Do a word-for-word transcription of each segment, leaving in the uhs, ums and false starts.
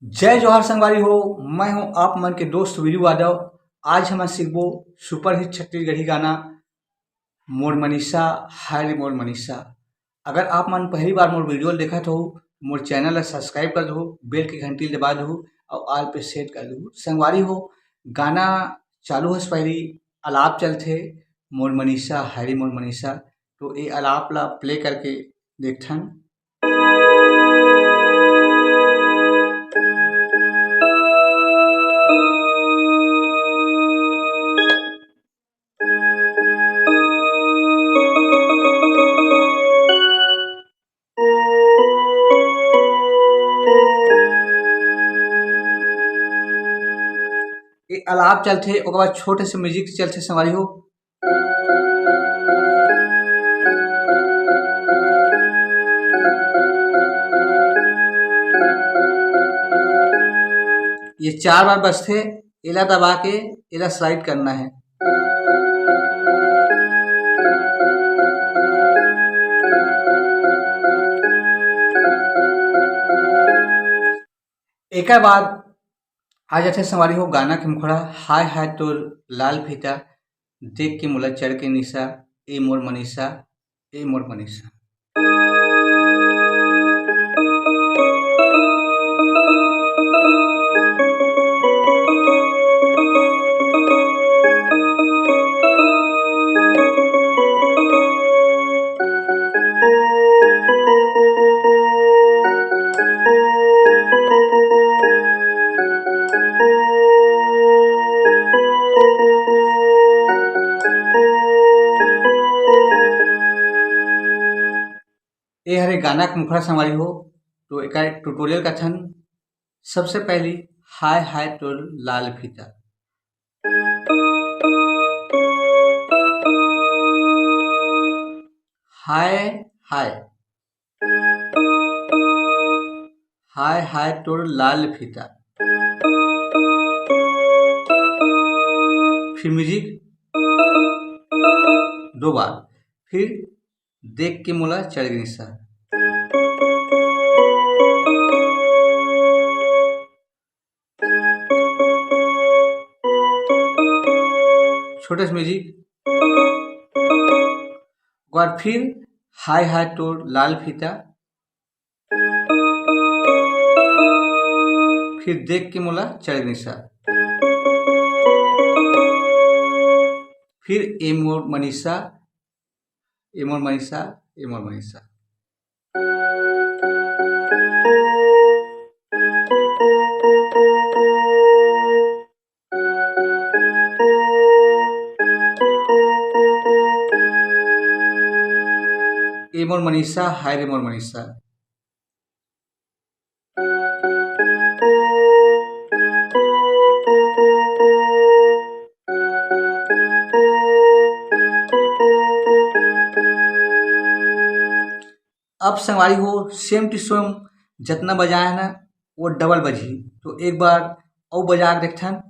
जय जोहार संगवारी हो, मैं हूं आप मन के दोस्त वीरू यादव। आज हमन सीखबो सुपरहिट छत्तीसगढ़ी गाना मोर मनीषा, हाय रे मोर मनीषा। अगर आप मन पहली बार मोर वीडियो ल देखत हो, मोर चैनल ला सब्सक्राइब कर दो, बेल के घंटी ल दबा दो और ऑल पे सेट कर दो। संगवारी हो, गाना चालू होय से पहली अलाप चलथे, मोर मनीषा, हाय रे मोर मनीषा। तो ये अलाप ला प्ले करके देखथन। ये अलाप चलथे, ओकर बाद छोटे से म्यूजिक चलथे संगवारी हो। ये चार बार बजथे, एला दबा के एला स्लाइड करना है। एकर बाद आ जाथे संगवारी हो गाना के मुखड़ा, हाय हाय तोर लाल फीता, देख के मोला चढ़ के निशा, ए मोर मनीषा, ए मोर मनीषा। ए हरे गाना के मुखड़ा संगवारी हो, तो एकर ट्यूटोरियल कथन। सबसे पहली हाय हाय तोर लाल फीता। हाय हाय, हाय हाय तोर लाल फीता। फिर म्यूजिक दो बार, फिर देख के मोला चढ़ गई निशा। छोटे से म्यूजिक, एक बार फिर हाय हाय तोर लाल फीता, फिर देख के मोला चढ़ निशा, फिर ए मोर मनीषा, ए मोर मनीषा, ए मोर मनीषा। ए मोर मनीषा, हाय रे मोर मनीषा। अब संगवारी हो, same to same जतना बजाए हे ना, वो डबल बजही। तो एक बार अउ बजा के देखथन।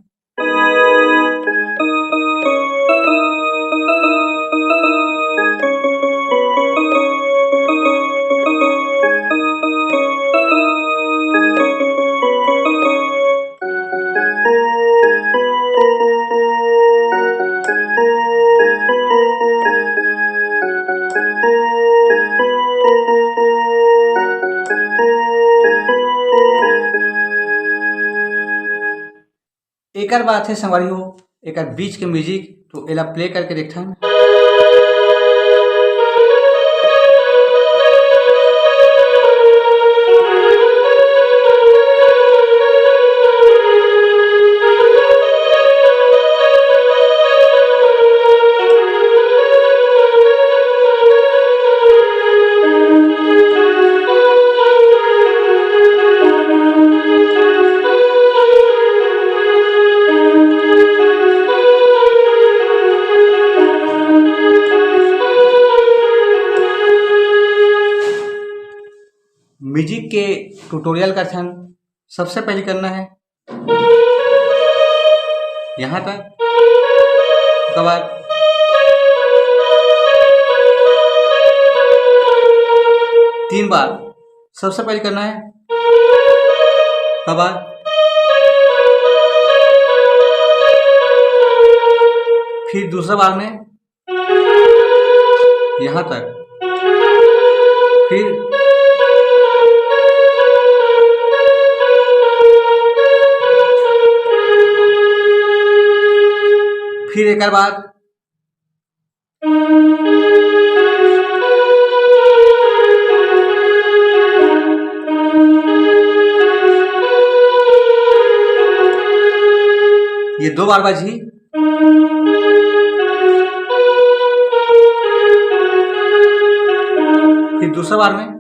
एकर बात हे संगवारी हो, एकर बीच के म्यूजिक, तो एला प्ले करके देखथन। म्यूजिक के ट्यूटोरियल करथन। सबसे पहले करना है यहाँ तक, उसके बाद तीन बार। सबसे पहले करना है काबर? फिर दूसरा बार में यहाँ तक, फिर, फिर एक बार ये दो बार बाजी। फिर दूसरा बार में।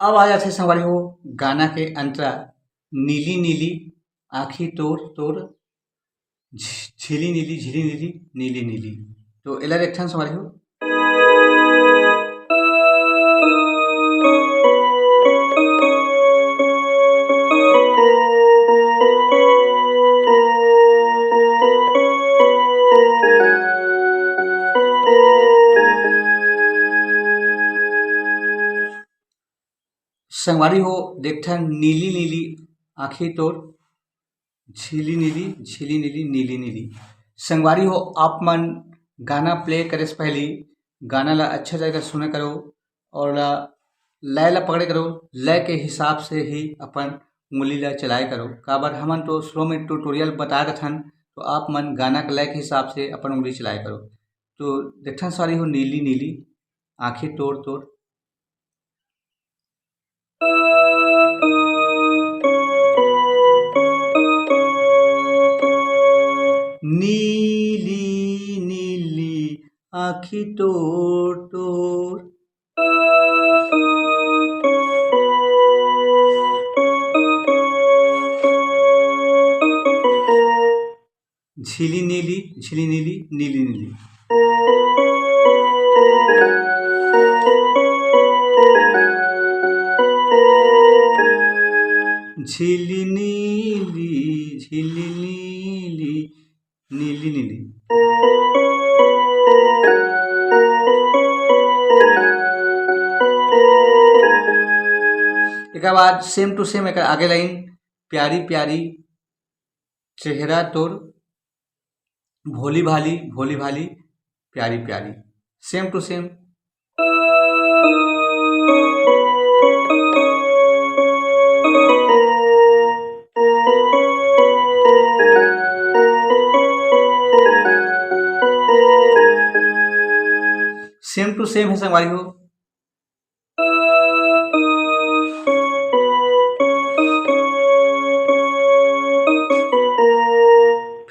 अब आ जाथे संगवारी हो गाना के अंतरा, नीली नीली आँखी तोर तोर, झ-, झिली नीली, झिली नीली, नीली नीली। तो एला एक ठन संगवारी हो। संगवारी हो, देखथन नीली नीली आँखी तोर, झिली नीली, झिली नीली, नीली नीली। संगवारी हो, आप मन गाना play करे से पहली गाना ला अच्छा जगह सुने करो और ला, लय ला पकड़े करो। लय के हिसाब से ही अपन उंगली ला चलाए करो। काबर हमन तो शुरू में tutorial बता देथन, तो आप मन गाना के लय के हिसाब से अपन उंगली चलाए करो। तो देखथन संगवारी हो, नीली नीली आँखी तोर तोर। नीली नीली आँखी तोर तोर। झिली नीली, झिली नीली, नीली नीली। झिली नीली, झिली नीली, नीली नीली। एकर बाद same to same एकर आगे line, प्यारी प्यारी चेहरा तोर, भोली भाली, भोली भाली, प्यारी प्यारी, same to same। Same to same है संगवारी हो।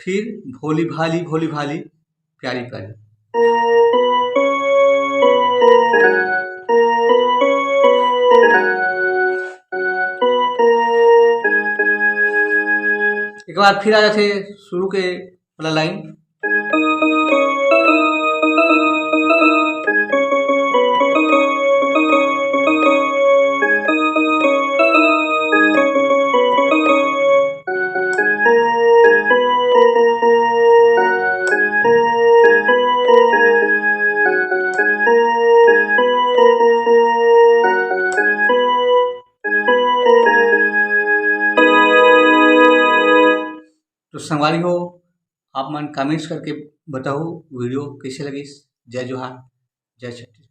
फिर भोली भाली, भोली भाली, प्यारी प्यारी। एक बार फिर आ जाथे शुरू के वाला line। तो संगवारी हो, आप मन comments करके बताओ video कैसे लगिस। जय जोहार, जय छत्तीसगढ़।